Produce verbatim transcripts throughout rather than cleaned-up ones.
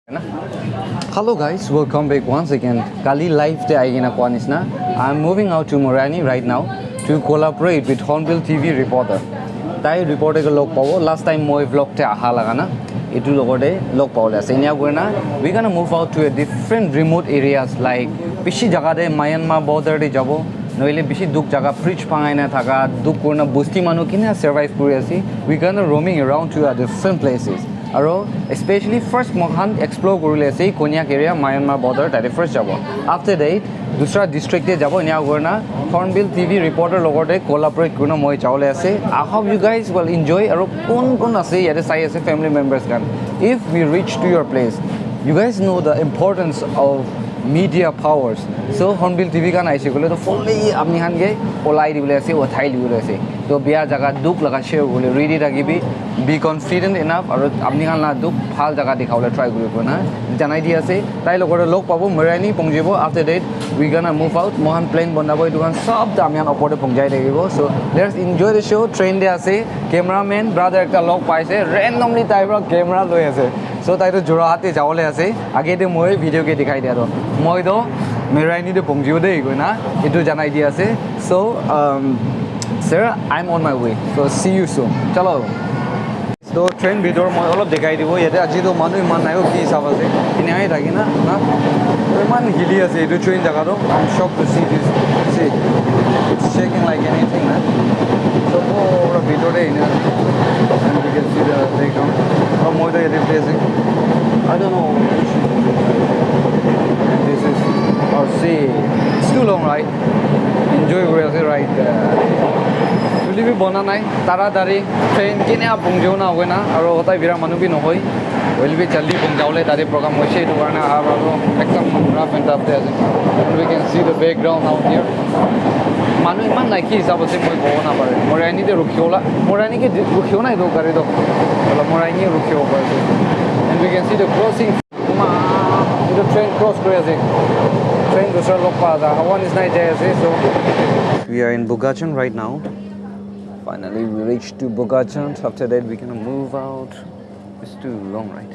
Hello guys, welcome back once again. Kali live te ahi kena koa nishina, I'm moving out to Morani right now to collaborate with Hornbill T V reporter. Tai reporter ke log pabo, last time moi vlog te aha laga na, etu logote log pabo le ase. Enia koina, we gonna move out to a different remote areas like bishi jaga te Myanmar border te jabo, noile bishi duk jaga fridge pangai na thaka, duk kurna busti manu kina survive kuri ase. We gonna roaming around to a different places. Aro especially first moikhan explore kuribole ase Konyak area, Myanmar border, tate first jabo. After that, dusra district te jabo, enia kurina Hornbill T V reporter logote collaborate kurina moi jabole ase. I hope you guys will enjoy. Aro kun kun ase yate sai ase family members khan. If we reach to your place, you guys know the importance of media powers. So Hornbill T V khan aise koile to fully apni khan ke olai dibole ase, uthai dibole ase. To bia jaga duk laga share kuribole ready thakibi, be confident enough, aru apni khan la duk bhal jaga dikhabole try kuribo na janai di ase. Tai logote log pabo, Morani pongjibo. After that, we gonna move out. Mohan plane banabo, etu khan sob ta ami khan opor te pongjai thakibo. So let's enjoy the show. Train te ase, cameraman brother ekta log paise, randomly tai para camera loi ase. So tai to Jorhat te jabole ase. Age te moi video ke dikhai dia to. Moi to Morani te pongjibo de koina etu janai di ase. So, um, sir, I'm on my way. So see you soon. Chalo. So train bhitor moi olop dikhai dibo. Yate aji to manu iman nai, ki hisab ase. Enai thaki na, na. Iman hili ase etu train jaga to. I'm shocked to see this. See, it's shaking like anything, na. So pura bhitor te ena ase. And you can see the background. Aru moi to yate bohi ase. I don't know which. And this is, oh, see, it's too long, right? Enjoy kuri ase ride. Tuli bi bona nai, taratari train kene pongjo na hoina, aro hotai bira manu bi nohoi. Hoile bi jaldi pongjabole tate program hoise, etu karne aha para ekdam rough and tough te ase. And we can see the background out here. Manu iman nai, ki hisab ase moi kobo na pare. Morani te rukhibola, Morani ke rukhibo na etu gari to. Morani rukhibo pare. And we can see the crossing. Ma, etu train cross kuri ase. Train dusra log pa ase. Hawa nisna jai ase, so. We are in Bokajan right now. Finally, we reached to Bokajan. After that, we gonna move out. It's too long, right?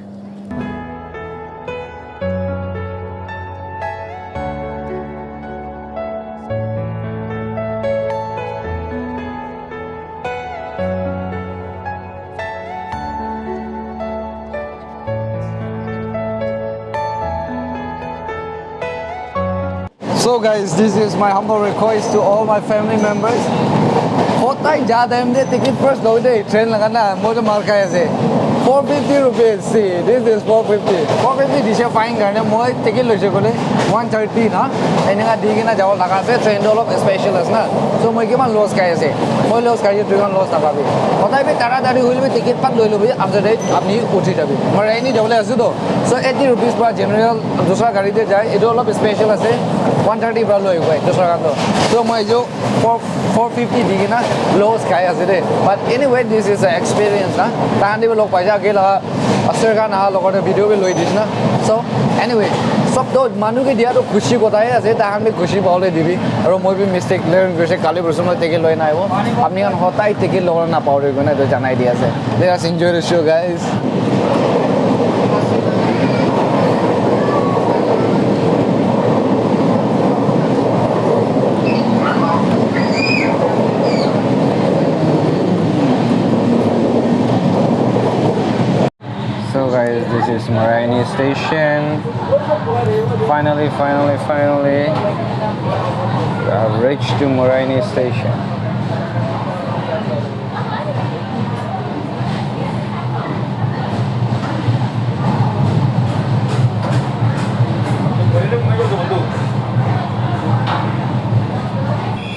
So guys, this is my humble request to all my family members. Hotai ja time te ticket first loi de train laga na, moi to mar khai ase. Four fifty rupees, see, this is four fifty. Four fifty dise fine karne moi ticket loise kole one thirty na, eneka di kena jabo laga ase, train to olop special ase na. So moi kiman loss khai ase, moi loss khai ase, tui khan loss nakhabi. Hotai bi taratari hoile bi ticket pat loi lobi, after that apni uthi jabi. Morani jabole ase to, so eighty rupees pa general dusra gari te jai, etu olop special ase, one thirty pra loi koi dusra khan to. So moi jo four, four fifty di kena loss khai ase de. But anyway, this is a experience na. Tahan de bi log paisa ke la asar khan aha logote video bi loi dise na. So anyway, sob to manu ke dia to khushi kotha he ase, tahan bi khushi pabole dibi. Aro moi bi mistake learn kurise, kali porsu moi ticket loi nai bo. Apni khan hotai ticket loi na pabole koina to janai di ase. Let us enjoy the show, guys. So guys, this is Morani station. Finally, finally, finally, we have reached to Morani station.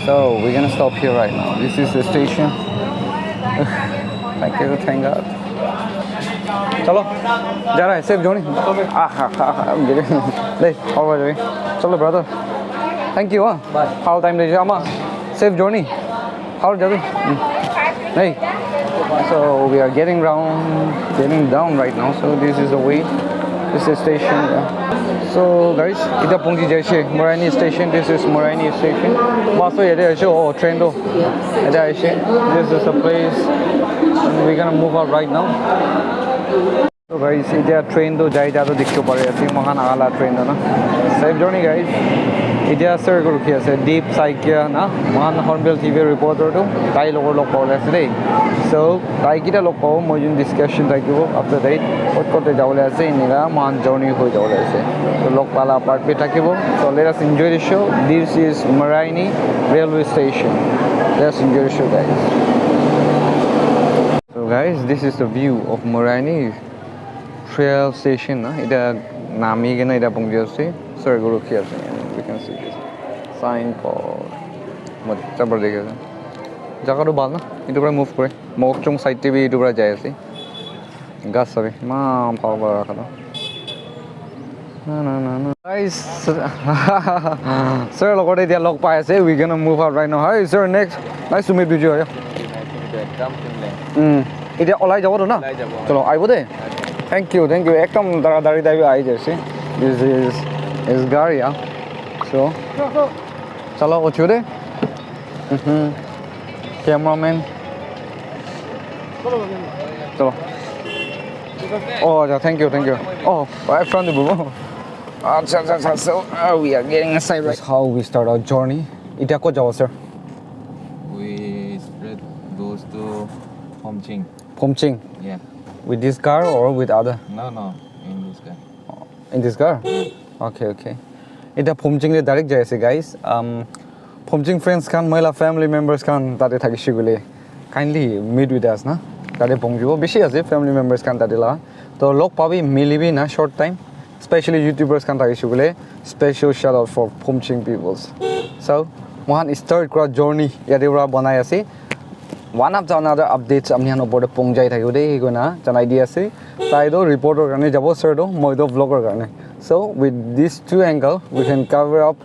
So we're gonna stop here right now. This is the station. Thank you, thank God. चलो, जा रहा है, safe journey. Ah, ah, ah, ah, गिरे. ले, और बाजू. चलो, brother. Thank you, huh? Bye. How time ले जामा? Safe journey. How जाबे? Hey. So we are getting down, getting down right now. So this is the way. This is station. Yeah. So guys, ita pongji jaise Morani station. This is Morani station. Bus to yate aise, oh, train to yate aise. This is the place. And we're gonna move out right now. So guys, etia train tu jai ja tu dikhibo pari ase, moikhan aha la train tu na. Safe journey guys. Etia sir ko rukhi ase, Deep Saikia na, moikhan Hornbill T V reporter tu, tai logot log pabole ase dei. So tai kita log pabo, moi jun discussion thakibo after that, kot kot te jabole ase, enika moikhan journey hoi jabole ase. So log pala part bi thakibo. So let us enjoy the show. This is Maraini railway station. Let us enjoy the show, guys. So guys, this is the view of Maraini train station na. Etia nami kena etia pongji ase. Sorry, guru ki ase. We can see this sign board. Moi jabor dekhi ase. Jaga tu bhal na. Etu para move kore. Mokokchung side te bi etu para jai ase. Ghas sabi. Iman bhal para rakha na. Na, na, na, na. Guys, sir logot te etia log pai ase. We gonna move out right now. Hi sir, next. Nice to meet you. Yeah. Ekdam clean. Hmm. Etia olai jabo to na? Olai jabo. Chalo, aibo de. Thank you, thank you. Ekdam taratari tai bi ahi jaise. This is, is gari, yeah. So, chalo, uthi de. Mhm. Cameraman. Chalo. Oh, acha, thank you, thank you. Oh, I found the boo. Acha, acha, acha. So, uh, we are getting inside, right? That's how we start our journey. Etia kot jabo, sir? We straight goes to Phomching. Phomching? Yeah. With this car or with other? No, no, in this car. In this car? Okay, okay. Etia Phomching te direct jai ase, guys. Um, Phomching friends khan, moi la family members khan tate thakise koile, kindly meet with us na. Tate pongjibo bishi ase family members khan tate la. To log pabi, milibi na short time. Specially YouTubers khan thakise koile, special shout out for Phomching peoples. So, moikhan start kura journey yate para banai ase. One after another updates apni khan opor te pongjai thakibo de koina janai di ase. Tai toh reporter karne jabo, sir toh, moi toh vlogger karne. So with these two angle, we can cover up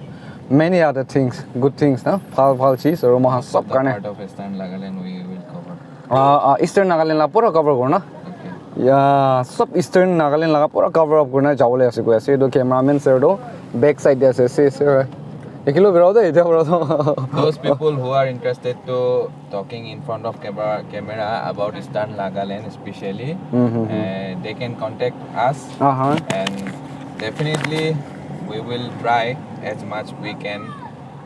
many other things, good things, na? Bhal bhal cheez aru moikhan sob karne. Part of Eastern Nagaland we will cover. Ah, ah, Eastern Nagaland la pura cover korna. Okay. Ya, sob Eastern Nagaland laga pura cover up kurina jabole ase koi ase. Etu cameraman sir toh back side te ase, ase sir. Ekilo berao de, etia berao de. Those people who are interested to talking in front of camera, camera about Eastern Nagaland especially, Mm-hmm. uh, they can contact us, Uh-huh. and definitely we will try as much we can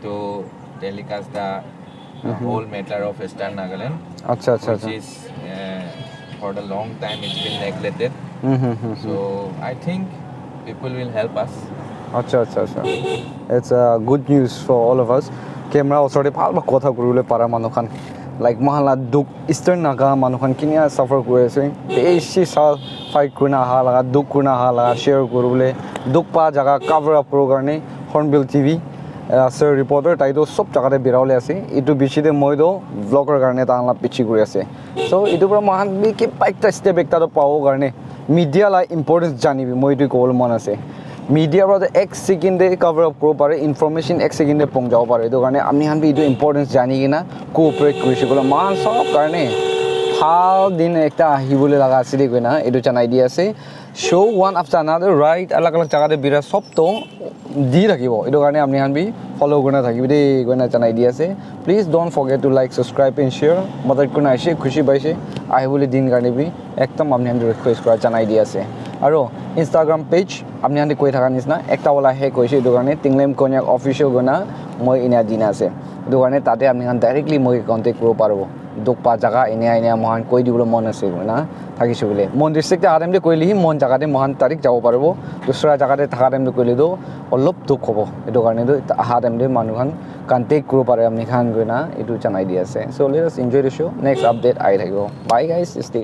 to telecast the uh, Mm-hmm. whole matter of Eastern Nagaland, Acha, acha, which acha. is, uh, for the long time it's been neglected. Mm-hmm. So I think people will help us. Acha, acha, acha. It's a good news for all of us. Camera osor te bhal para kotha kuribole para manu khan. Like, moikhan la dukh, Eastern Naga manu khan kinia suffer kuri ase. Bishi sal fight kurina aha laga, dukh kurina aha laga, share kuribole, dukh pa jaga cover up kuri karne, Hornbill T V, uh, sir reporter, tai toh sob jaga te birabole ase. Etu bishi te moi toh vlogger karne tai khan la piche kuri ase. So, etu para moikhan bi kiba ekta step ekta toh pabo karne, media la importance janibi, moi etu kobole mon ase. Media para toh ek second te cover up kuribo pare, information ek second te pahunchabo pare. Etu karne apni khan bi etu importance jani kena cooperate kurise koile moikhan sob karne bhal din ekta ahibole laga ase de koina etu janai di ase. Show one after another, right? Alag alag jaga te bira sob toh di thakibo. Etu karne apni khan bi follow kurina thakibi de koina janai di ase. Please don't forget to like, subscribe and share. Madad kurina aise, khushi paise. Ahibole din karne bi ekdam apni khan ke request kura janai di ase. Aro Instagram page apni khan ke koi thaka nisna ekta wala hack hoise, etu karne Tinglam Konyak Official koina moi enia dina ase. Etu karne tate apni khan directly moi contact kuribo paribo. Dukh pa jaga enia enia moikhan koi dibole mon ase koina thakise koile. Mon district te aha time te koile hi mon jaga te moikhan direct jabo paribo. Dusra jaga te thaka time te koile toh olop dukh hobo. Etu karne toh aha time te manu khan contact kuribo pare apni khan koina etu janai di ase. So let us enjoy the show. Next update ahi thakibo. Bye guys. Stay